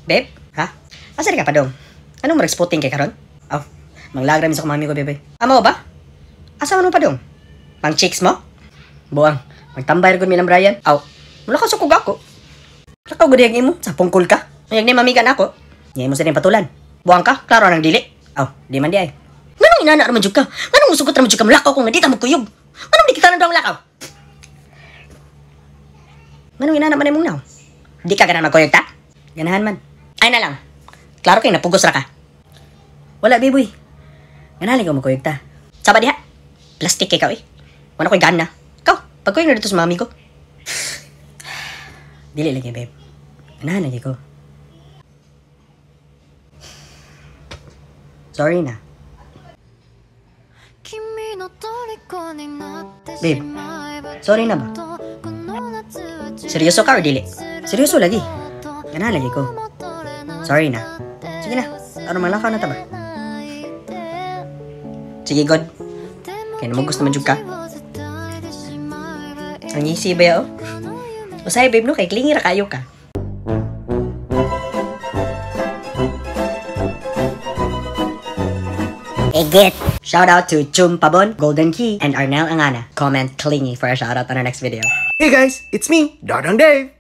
Babe, ha? Asa ka pa dong? Anong marag spotting kay karon? Aw, manglagra mi sa kumami ko, bebe. Amo ba? Asa man mo pa dong? Pang chicks mo? Buang, magtambay ra gud mi lang Brian. Aw, mula ka sukog ako. Lakaw gud yang imo, sa pungkol ka. Mayag ni mamigan ako. Nya imo sa rin patulan. Buang ka, klaro nang dili. Aw, di man di ay. Nganong inana ra man jud ka? Nganong musugot ra man jud ka mulakaw ko nga di ta magkuyog? Nganong di kita nang lakaw? Nganong inana man imong naw? Di ka ganahan magkuyog ta? Ganahan man. Ay na lang. Klaro kay napugos ra ka. Wala, biboy. Ganahan ka magkuyog ta. Saba diha. Plastic kay ka eh. Wala ko'y gana. Ikaw, pagkuyog na dito sa mami ko. Dili lagi, babe. Ganahan lagi ko. Sorry na. Babe, sorry na ba? Seryoso ka or dili? Seryoso lagi. Ganahan lagi ko. Sorry na. Sige na. Ano malakaw na ta ba? Sige, God. Kaya namugos naman jud ka. Ang easy ba ya, oh? Usahay, babe, no? Kay clingy ra kayo ka. Egit! Shout out to Chum Pabon, Golden Key, and Arnel Angana. Comment clingy for a shout out on our next video. Hey guys, it's me, Dadang Dave.